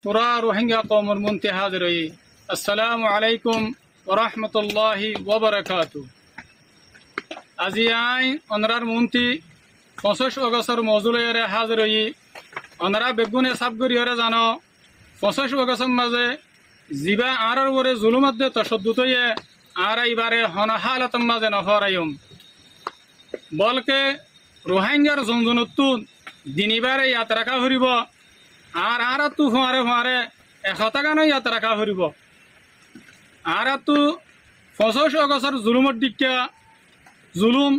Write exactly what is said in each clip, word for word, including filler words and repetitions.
Fura Ruáingga koumor muúntu házir óiyi. Assalámu aláikum warahmatulláhi wabarakátuhu. Azi añí onorár muúntu foñsíc Ogostor mozú loiyóre házir óiyi. Onorá beggúne sáf goríyóre zano, foñsíc Ogostor mazé zibá añárár uore zulúm edde tocoddut óiye, añára ibáre honó hálotor mazé nofóoraiyum. Bólke Ruáinggar zon-zonottú din ibáre yaad raká foribó. Ar añáráttu fuañre fuañre e hotágán yaad raká foribó. Añáráttu foñsíc Ogostor zulúmor dhikká zulúm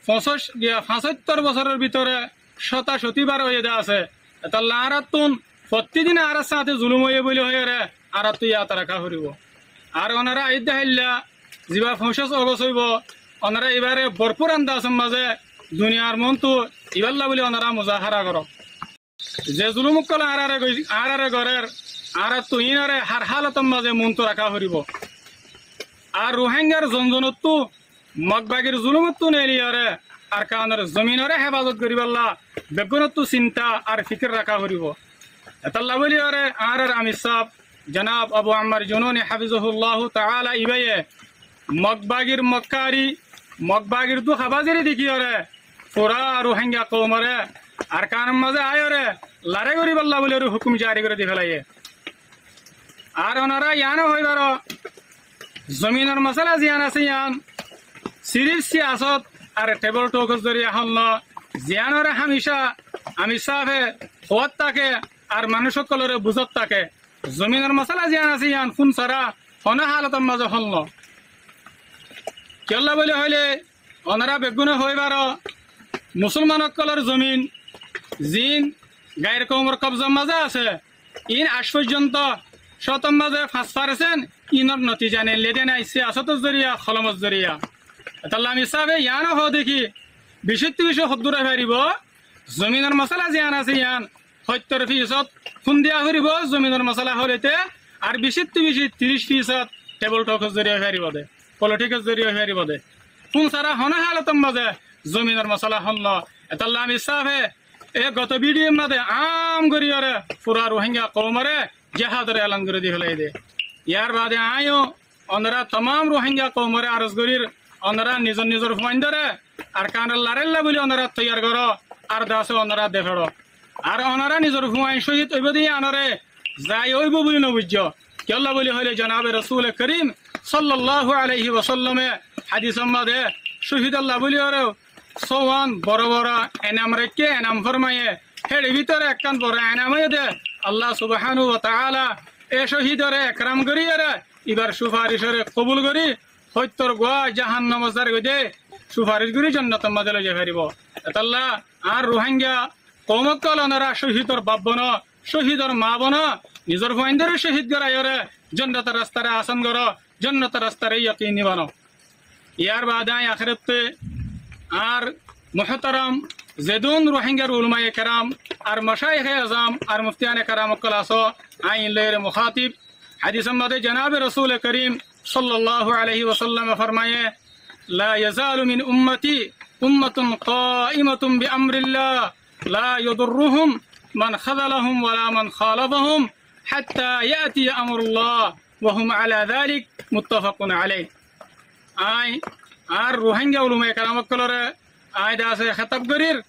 foñsíc giya fañsóttor bosóror bútore cóta-cóti bar óiye dé asé. Etolla añáráttun fottí din añárár sáñte zulúm óiye bóli hoiyóre añáráttu yaad raká foribó. Ar onorá aiyér dé háilla zibá foñsíc Ogost óibo, onorá ibáre borfúr andasor mazé duniyar muúntu ibálla bóli onorá muzáhara goró. Ze zulúm ókkol añáráre goi-, añáráre gorér, añáráttu iínoré har hálotor mazé muúntu raká foribó. Ar Ruáinggar zon-zonottú Mog bagir zulúmottú neeliyóre Arkanor zominoré hefazot goríbolla beggúnottú sinta ar fikir raká foribó. Etolla bóliyóre añárár amir sáb janab Abu Ammar Jununi hafizahulláhu taala ibáye Mog bagir mokkári, Mog bagir dúkabaziri dekíyóre furá Ruáingga koumoré Arkanor mazé aiyóre larái goríbolla bóliyóre hukum jari gorí di félaiyé. Ar onorá yiáno hoói faró, zominor mosála ziyán asé yían sirif siyasót ar thebol thokor zoriya hól no, ziyánoré hámicá amir sáfe hoót táke ar manúic ókkolóre buzót táke. Zominor mosála ziyán asé yían fún sára honó hálotor mazé hól no. Kiyólla bóli hoilé, onorá beggúne hoói faró, musúlman ókkolór zomin ziín gair koumor kobzar mazé asé, iín aic foijjonto cótor mazé fañs farsent iínor notija neillé dé nái, siyasótor zoriya, holomor zoriya. Etolla amir sáfe yiáno hoó dekí, bicittu bici hoddúr ói faribó, zominor mosála ziyán asé yían hóittor fisót fún diya foribó zominor mosála hoilé té, ar bicittu bici tiríc fisót thebol thokor zoriya ói faribó dé, politikor zoriya ói faribó dé. Fún sára honó hálotor mazé zominor mosála hól no. Etolla amir sáfe e goto bidiyór mazé aám goríyóre furá Ruáingga koumoré jihádor elan gorí di félaiyé dé. Yárbaade aññí yó onorá tamám Ruáingga koumoré aros gorír, onorá nizor nizor fuaindóre Arkanor laráilla bóli onorá toiyar goró, ar dase onorá defeçó. Ar onorá nizor fuain cóhid óibo dé yíanoré zai óibo bóli nobuijjó. Kiyólla bóli hoilé janabe Rosúle Korim sollalláhu aláihi wosallame hádisor mazé cóhidolla bóliyóre sóuwan boro boro enam raikké, enam formaiyé. Héçe bútore ekkán boro enam óiye dé Allah subhánahu wa taala e cóhidoré ekram goríyóre ibar cufaricoré kobul gorí hóittor guá jahannamot zargói dé cufaric gorí jonnotor mazé loizai faribó. Etolla añár Ruáingga koum ókkol onorá cóhidor baf bono, cóhidor maa bono, nizor fuaindóre cóhid goráiyóre jonnotor rastaré asán goró, jonnotor rastaré yokini bono. Yárbaade aññí ahérottú añár muhtaram zedún Ruáinggar ulamaye keram ar macáihe azam ar muftiyane keram ókkol asó, aññí iín loiyóre mukátib. Hádisor mazé janabe Rosúle Korim sollalláhu aláihi wosallame formaiyé, لا يزال من أمتي أمة قائمة بأمر الله لا يضرهم من خذلهم ولا من خالفهم حتى يأتي أمر الله وهم على ذلك متفق عليه. Aññí añár Ruáingga ulamaye keram ókkolóre aññí dase hétab gorír,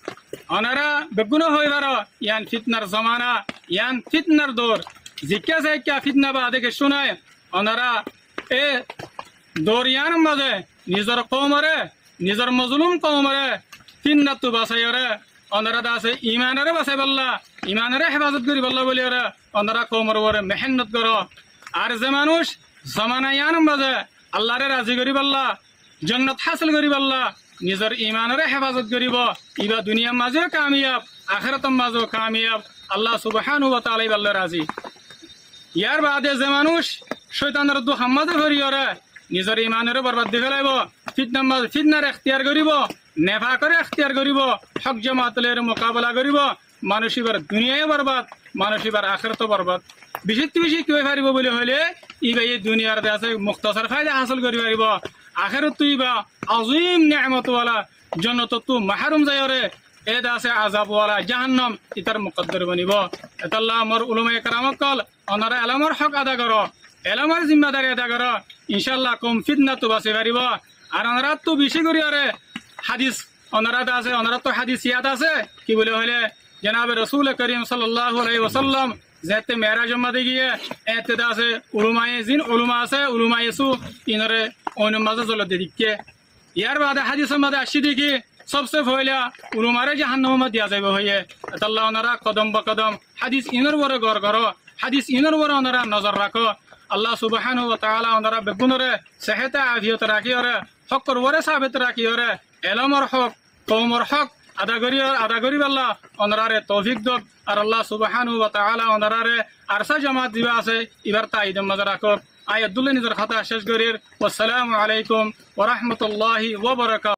onorá beggúne hoói faró, yían fitnar zomana, yían fitnar dour. Zikká saikká fitna baade kiccú nái, onorá e dour yíanor mazé nizor koumoré, nizor mozolum koumoré fitnattú basaiyóre, onorá dase imanoré basaibólla, imanoré hefazot goríbolla bóliyoré, onorá koumor uore mehénnot goró. Ar ze manúic zomana yíanor mazé Allaré razi goríbolla, jonnot hásil goríbolla, nizor imanoré hefazot goríbo, ibá duniyar mazéyo kamiyab, ahérator mazéyo kamiyab, Allah subhánahu wa taala ibálla razi. Yárbaade ze manúic cóitanor dukar mazé foriyoré nizor imanoré borbad di félaibo, fitnar mazé fitnar ektiyar goríbo, nefakoré ektiyar goríbo, hók jamaat loiyóre mukabela goríbo, manúic ibár duniyaiyo borbad, manúic ibár ahérato borbad. Bicittu bici ki ói faribó buli hoilé, ibáye duniyar dase muktasar faida hásil gorí faribó, ahérattú ibá azim neemot wala jonnotottú maharum zaiyoré Éde asé azab wala jahannam, ítar mukaddor bonibó. Etolla mor ulamaye keram ókkol, onora elomor hók ada goró, elomor zimmadari ada goró, incállah koum fitnattu basi faribó. Ar onorattu beci gorí ore hadis, onorat asé, onorattu hadis yad asé, ki buli hoilé, janabe Rosule Korim sallallahu alaihi wasallam zeéñtte Meérajor mazé giyé, éñtte de asé ulamaye, zin ulama asé, ulamaye su inore oinor mazé zolot de dikké. Yar baade hadisor mazé aiccé de ki, sobse foila ulamare jahannamor mazé diya zaibo hoiyé. Etolla onora kodom ba kodom hadis inor uore gour goró, hadis inor uore onora nozor rakó. Allah subhanahu wa taala onora beggúnore sehete afiyot rakí ore, hókor uore sabit rakí ore, elomor hók, koumor hók ada gorí, ada goríballa onorare toufik douk. Ar Allah subhanahu wa taala onorare arsa jamaat ziba asé, ibar taidor mazé rakók. Añí eddulla nizor hotá céc gorír. Wassalamu alaikum wa rahmatullahi wa barakatuhu.